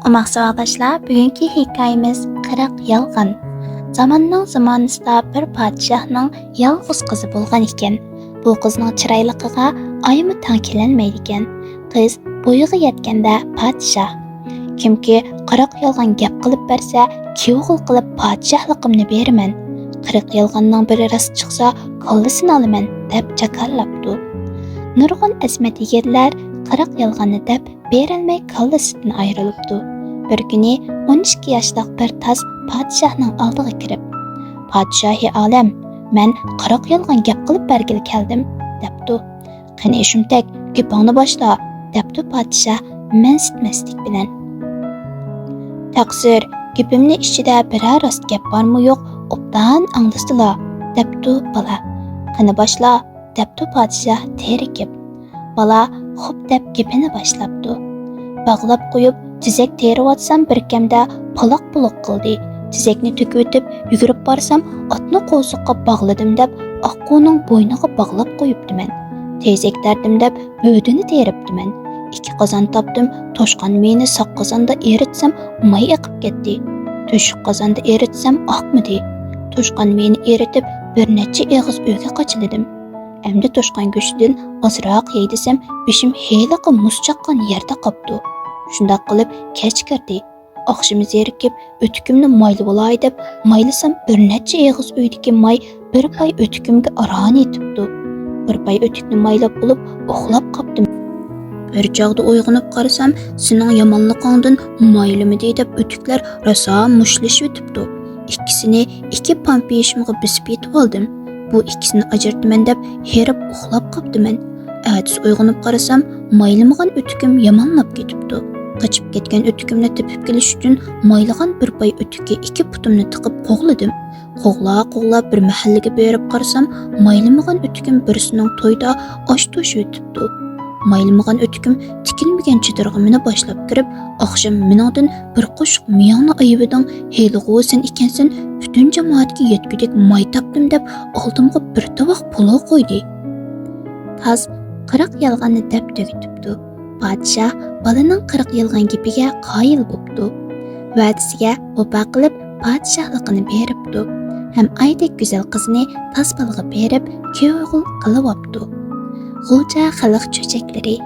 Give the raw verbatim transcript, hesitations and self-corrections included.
ئوماق ساۋاقداشلار، بۈگۈنكى ھېكايىمىز قىرىق يالغان. زاماننىڭ زامانىسىدا بىر پادىشاھنىڭ يالغۇز قىزى بولغان ئىكەن. بۇ قىزنىڭ چىرايلىقىغا ئايمۇ تەڭ كېلەلمەيدىكەن. قىز بويىغا يەتكەندە پادىشاھ، كىمكى قىرىق يالغان گەپ قىلىپ بەرسە، كۈيئوغۇل قىلىپ پادىشاھلىقىمنى بېرىمەن. قىرىق يالغاننىڭ بىرى راست چىقسا، كاللىسىنى ئالىمەن، دەپ جاكارلاپتۇ. نۇرغۇن ئەزىمەت يىگىتلەر قىرىق يالغاننى دەپ بېرەلمەي كاللىسىدىن ئايرىلىپتۇ. بىر كۈنى ئون ئىككى ياشلىق بىر تاز پادىشاھنىڭ ئالدىغا كىرىپ، پادىشاھى ئالەم، مەن قىرىق يالغان گەپ قىلىپ بەرگىلى كەلدىم، دەپتۇ. قېنى شۇمتەك، گېپىڭنى باشلا، دەپتۇ پادىشاھ مەنسىتمەسلىك بىلەن. تەقسىر، گېپىمنى ئىچىدە بىرەر راست گەپ بارمۇ يوق، ئوبدان ئاڭلىسىلا، دەپتۇ بالا. قېنى باشلا، دەپتۇ پادىشاھ تېرىكىپ. بالا خوپ دەپ گېپىنى باشلاپتۇ. باغلاپ قويۇپ، تېزەك تېرىۋاتسام، بىركەمدە پالاق-پۇلۇق قىلدى. تېزەكنى تۆكۈۋېتىپ، يۈگۈرۈپ بارسام، ئاتنى قورساققا باغلىدىم دەپ، ئاققۇنىڭ بوينىغا باغلاپ قويۇپتىمەن. تېزەك تارتتىم دەپ، بۆدىنى تېرىپتىمەن. ئىككى قازان تاپتىم، توشقان مېيىنى ساق قازاندا ئېرىتسەم، ماي ئېقىپ كەتتى. تۆشۈك قازاندا ئېرىتسەم، ئاقمىدى. توشقان مېيىنى ئېرىتىپ، بىر نەچچە ئېغىز ئۆيگە قاچىلىدىم. ئەمدى توشقان گۆشىدىن ئازراق يەي دېسەم، بېشىم ھېلىقى مۇز چاققان يەردە قاپتۇ. شۇنداق قىلىپ كەچ كىردى. ئاخشىمى زېرىكىپ، ئۆتۈكۈمنى مايلىۋالاي دەپ مايلىسام، بىر نەچچە ئېغىز ئۆيدىكى ماي بىر پاي ئۆتۈكۈمگە ئاران يېتىپتۇ. بىر پاي ئۆتۈكنى مايلاپ بولۇپ، ئۇخلاپ قاپتىمەن. بىر چاغدا ئويغىنىپ قارىسام، سېنىڭ يامانلىقىڭدىن مايلىمىدى دەپ ئۆتۈكلەر راسا مۇشتلىشىۋېتىپتۇ. ئىككىسىنى ئىككى پام پېشىمغا بېسىپ يېتىۋالدىم. بۇ ئىككىسىنى ئاجرىتىمەن دەپ ھېرىپ ئۇخلاپ قاپتىمەن. ئەتىسى ئويغىنىپ قارىسام، مايلىمىغان ئۆتۈكۈم يامانلاپ كېتىپتۇ. قېچىپ كەتكەن ئۆتۈكۈمنى تېپىپ كېلىش ئۈچۈن، مايلىغان بىر پاي ئۆتۈككە ئىككى پۇتۇمنى تىقىپ قوغلىدىم. قوغلا-قوغلا بىر مەھەللىگە بېرىپ قارىسام، مايلىمىغان ئۆتۈكۈم بىرسىنىڭ تويىدا ئاش توشۇۋېتىپتۇ. مايلىمىغان ئۆتۈكۈم تىكىلمىگەن چېدىرغا مېنى باشلاپ كىرىپ، ئاخشام مېنىڭدىن بىر قوشۇق مېيىڭنى ئايىۋىدىڭ، ھېلىغۇ سەن ئىكەنسەن، پۈتۈن جامائەتكە يەتكۈدەك ماي تاپتىم دەپ، ئالدىمغا بىر تاۋاق پۇلاۋ قويدى. تاز قىرىق يالغاننى دەپ تۈگىتىپتۇ. پادىشاھ بالىنىڭ قىرىق يالغان گېپىگە قايىل بوپتۇ. ۋەدىسىگە ۋاپا قىلىپ، پادىشاھلىقىنى بېرىپتۇ ھەم ئايدەك گۈزەل قىزنى تاز بالىغا بېرىپ، كۈيئوغۇل قىلىۋاپتۇ. غۇلجا خەلق چۆچەكلىرى.